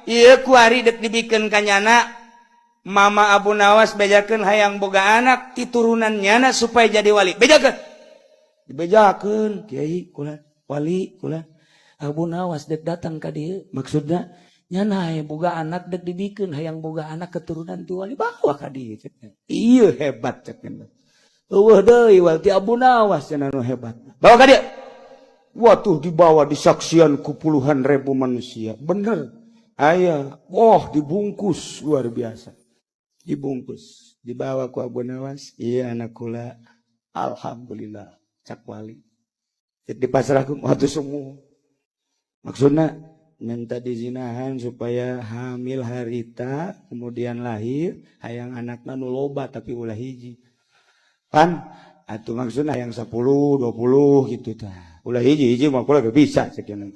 Ieu kuari dek dibikeun ka nyana. Mama Abu Nawas bejakeun hayang boga anak ti turunan nyana supaya jadi wali. Bejakeun. Dibejakeun, "Kiai, kula wali, kula Abu Nawas dek datang ka dieu." Maksudna nyana hayang boga anak, dek dibikeun, hayang boga anak keturunan ti wali, bawa ka dieu. Ieu hebat cek. Eueuh deui wal ti Abu Nawas cenah nu hebat. Bawa ka dieu. Waktu dibawa, disaksian ku puluhan ribu manusia. Bener. Aya, wah, dibungkus luar biasa. Dibungkus, dibawa ku Abu Nawas. "Iya, anak kula." "Alhamdulillah," cak wali. Dipasrahkeun waktu semua. Maksudnya minta dizinahan supaya hamil harita, kemudian lahir, hayang anakna nu loba tapi ulah hiji. Pan atuh maksudna hayang 10, 20 gitu tah. Ulah hiji, hiji mah kula bisa sekian.